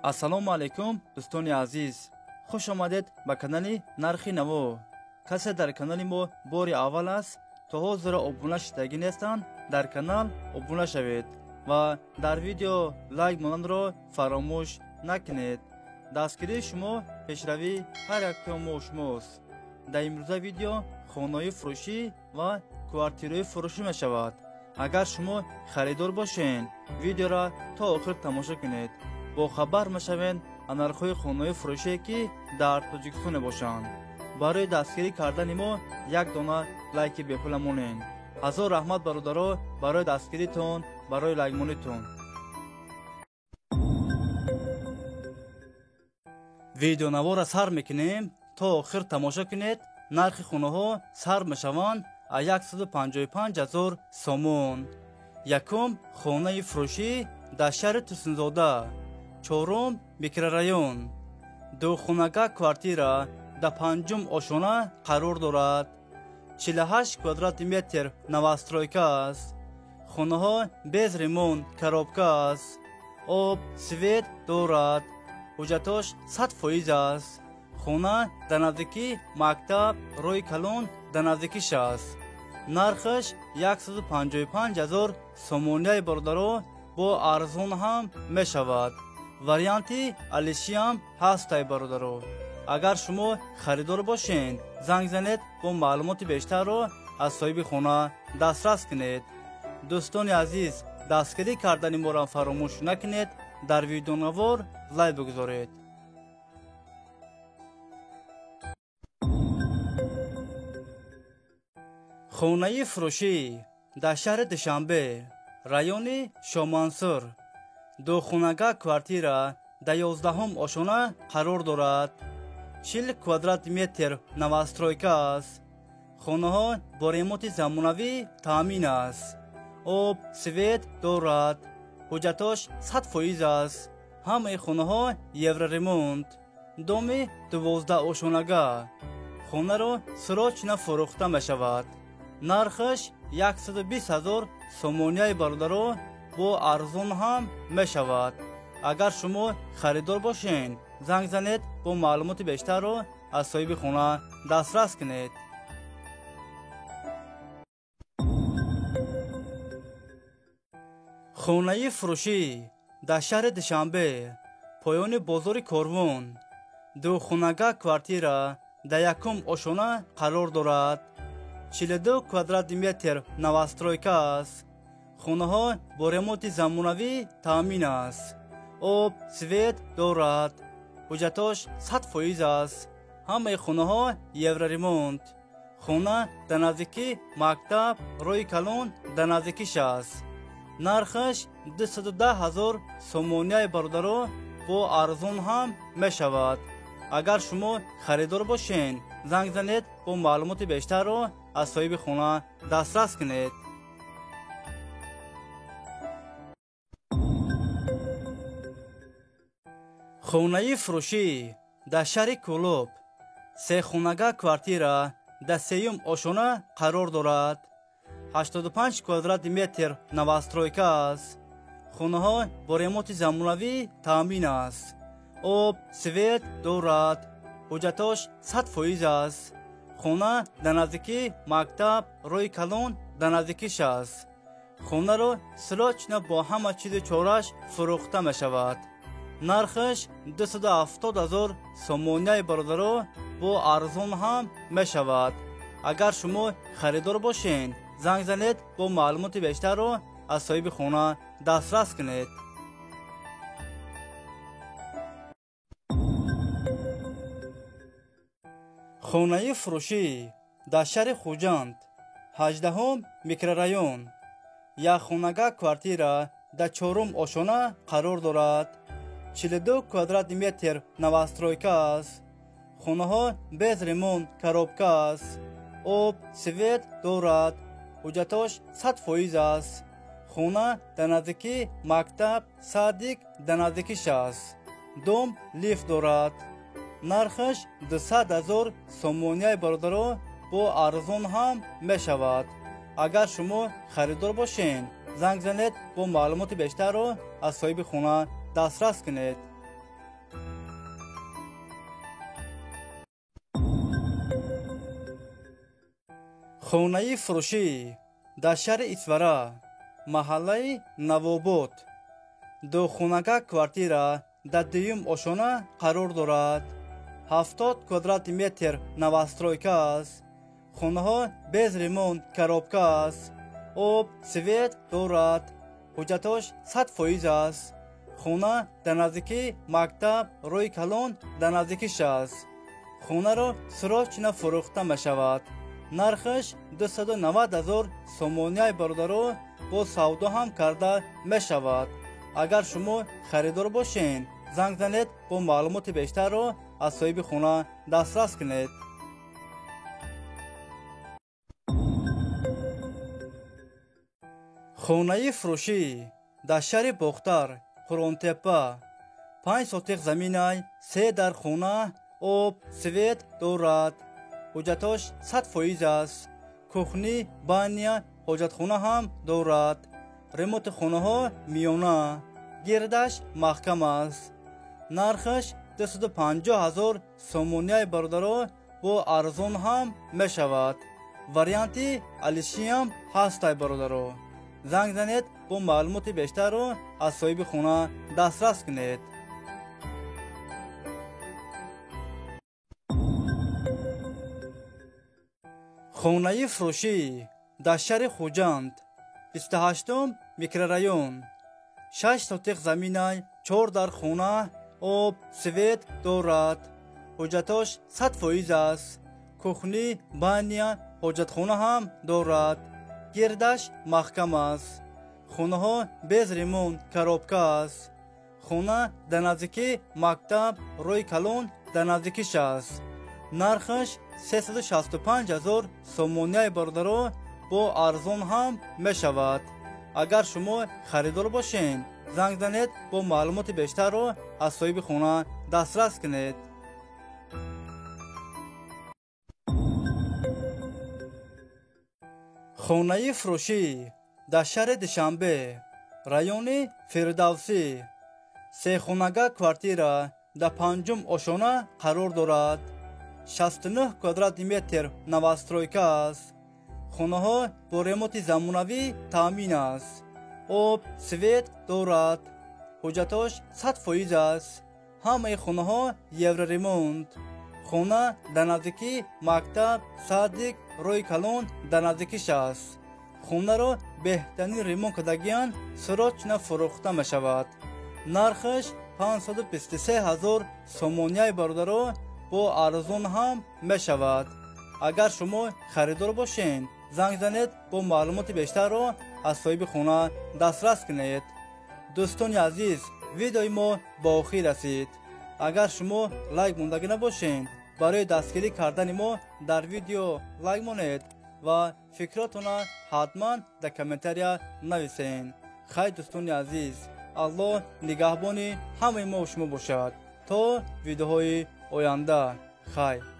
Ассалому алайкум, дӯстони азиз. Хуш омадед ба канали Нархи Наво. Касе дар канали мо бори аввал аст, то ҳозира обуна шудагӣ нестанд, дар канал обуна шавед ва дар видео лайк монандро фаромӯш накунед. Дастгирии шумо пешравии ҳар яктои мо шумост. Дар имрӯза видео хонаҳои фурӯшӣ ва квартираҳои фурӯшӣ мешавад. Агар шумо харидор бошед, видеоро то охир тамошо кунед. Бохабар мешавед аз нархҳои хонаҳои фурӯшие, ки дар Тоҷикистон мебошанд. Барои дастгирӣ кардани мо як дона лайки бепула монед. Ҳазор раҳмат, бародаро, барои дастгиритон, барои лайкмонитон. Видеонаворро сар мекунем, то охир тамошо кунед. Нархи хонаҳо сар мешаванд аз 155 ҳазор сомон. Якум хонаи фурӯшӣ дар шаҳри Тусинзода, чорум микрорайон. Духонага квартира дар панҷум ошона қарор дорад. 48 квадрати метр новостройка аст. Хонаҳо без ремонт, коробка аст. Об, свет дорад. Ҳуҷҷатош 100% аст. Хона дар наздикии мактаб, роҳи калон дар наздикиш аст. Нархаш 155 ҳазор сомонияи, бародаро, бо арзон ҳам мешавад. Варианти алишиам ҳастай, бародаро. Агар шумо харидор бошед, занг занед, бо маълумоти бештарро аз соҳиби хона дастрас кунед. Дӯстони азиз, дастгирӣ кардани моро фаромӯш накунед, дар видеонавор лайк бигузоред. Хонаи фурӯшӣ дар шаҳри Душанбе, райони Шомансур. Духонага квартира дар 11-ум ошона қарор дорад. 40 квадрати метр новостройка аст. Хонаҳо бо ремонти замонавӣ таъмин аст. Об, свет дорад. Ҳуҷҷатош 100% аст. Ҳамаи хонаҳо евроремонт. Доми 12 ошонага. Хонаро срочно фурӯхта мешавад. Нархаш 120 ҳазор сомонияи, бародаро, бо арзон ҳам мешавад. Агар шумо харидор бошед, занг занед, бо маълумоти бештарро аз соҳиби хона дастрас кунед. Хонаи фурӯшӣ дар шаҳри Душанбе, поёни бозори Корвон. Духонага квартира дар якум ошона қарор дорад. 42 квадрати метр новостройка аст. Хонаҳо бо ремонти замонавӣ таъмин аст. Об, свет дорад. Ҳуҷҷатош 100% аст. Ҳамаи хонаҳо евроремонт. Хона дар наздикии мактаб, роҳи калон дар наздикиш аст. Нархаш 210 ҳазор сомонияи, бародаро, бо арзон ҳам мешавад. Агар шумо харидор бошед, занг занед, бо маълумоти бештарро аз соҳиби хона дастрас кунед. Хонаи фурӯшӣ дар шаҳри Кӯлоб, сехонага квартира дар сеюм ошона қарор дорад. 85 квадрати метр новостройка аст. Хонаҳо бо ремонти замонавӣ таъмин аст. Об, свет дорад. Ҳуҷҷатош 100% аст. Хона дар наздикии мактаб, роҳи калон дар наздикиш аст. Хонаро срочно бо ҳама чизу чораш фурӯхта мешавад. Нархаш 270 ҳазор сомонияи, бародаро, бо арзон ҳам мешавад. Агар шумо харидор бошед, занг занед, бо маълумоти бештарро аз соҳиби хона дастрас кунед. Хонаи фурӯшӣ дар шаҳри Хуҷанд, 18-ум микрорайон. Якхонага квартира дар чорум ошона қарор дорад. 42 квадрати метр новостройка аст. Хонаҳо без ремонт, коробка аст. Об, свет дорад. Ҳуҷҷатош 100% аст. Хона дар наздикии мактаб, садик дар наздикиш аст. Дом лифт дорад. Нархаш 200 ҳазор сомонияи, бародаро, бо арзон ҳам мешавад. Агар шумо харидор бошед, занг занед, бо маълумоти бештарро аз соҳиби хона дастрас кунед. Хонаи фурӯшӣ дар шаҳри Исфара, маҳаллаи Навобод. Духонага квартира дар дуюм ошёна қарор дорад. 70 квадрати метр новостройка аст. Хонаҳо без ремонт, коробка аст. Об, свет дорад. Ҳуҷҷатош 100% аст. Хона дар наздикии мактаб, роҳи калон дар наздикиш аст. Хонаро срочно фурӯхта мешавад. Нархаш 290 000 сомонияи бародаро бо савдо ҳам карда мешавад. Агар шумо харидор бошед, занг занед, бо маълумоти бештарро аз соҳиби хона дастрас кунед. Хонаи фурӯшӣ дар шаҳри Бохтар, Қуръонтеппа. 5 сотиқ заминай, 3 дар хона, об, свет дорад. Ҳуҷҷатош 100% аст. Кухни, баня, ҳоҷатхона ҳам дорад. Ремонти хонаҳо миёна, гирдаш маҳкам аст. Нархаш 250 000 сомонияи бародаро бо арзон ҳам мешавад. Варианти алишиам ҳастай бародаро. Занг занед, бо маълумоти бештарро аз соҳиби хона дастрас кунед. Хонаи фурӯшӣ дар шаҳри Хуҷанд, 28 микрорайон. 6 сотиқ заминай, 4 дар хона, об, свет дорад. Ҳуҷҷатош 100% аст. Кухни, баня, ҳоҷатхона ҳам дорад. Гирдаш маҳкам аст. Хонаҳо без ремонт, коробка аст. Хона дар наздикии мактаб, роҳи калон дар наздикиш аст. Нархаш 365 000 сомонияи бародаро бо арзон ҳам мешавад. Агар шумо харидор бошед, занг занед, бо маълумоти бештарро аз соҳиби хона дастрас кунед. Хонаи фурӯшӣ дар шаҳри Душанбе, райони Фирдавсӣ. Сехонага квартира дар 5-ум ошёна қарор дорад. 69 квадрати метр новостройка аст. Хонаҳо бо ремонти замонавӣ таъмин аст. Об, свет дорад. Ҳуҷҷатош 100% аст. Ҳамаи хонаҳо евроремонт. Хона дар наздикии мактаб, садик, роҳи калон дар наздикиш аст. Хонаро беҳтарин ремонт кардагиян, срочно фурӯхта мешавад. Нархаш 553 000 сомонияи бародаро бо арзон ҳам мешавад. Агар шумо харидор бошед, занг занед, бо маълумоти бештарро аз соҳиби хона дастрас кунед. Дӯстони азиз, видеои мо ба охир расид. Агар шумо лайк мондагӣ набошед, барои дастгирӣ кардани мо дар видео лайк монед ва фикротонро ҳатман дар комментария нависед. Хайр, дӯстони азиз, Аллоҳ нигаҳбони ҳамаи мо шумо бошад. То видеоҳои оянда. Хайр.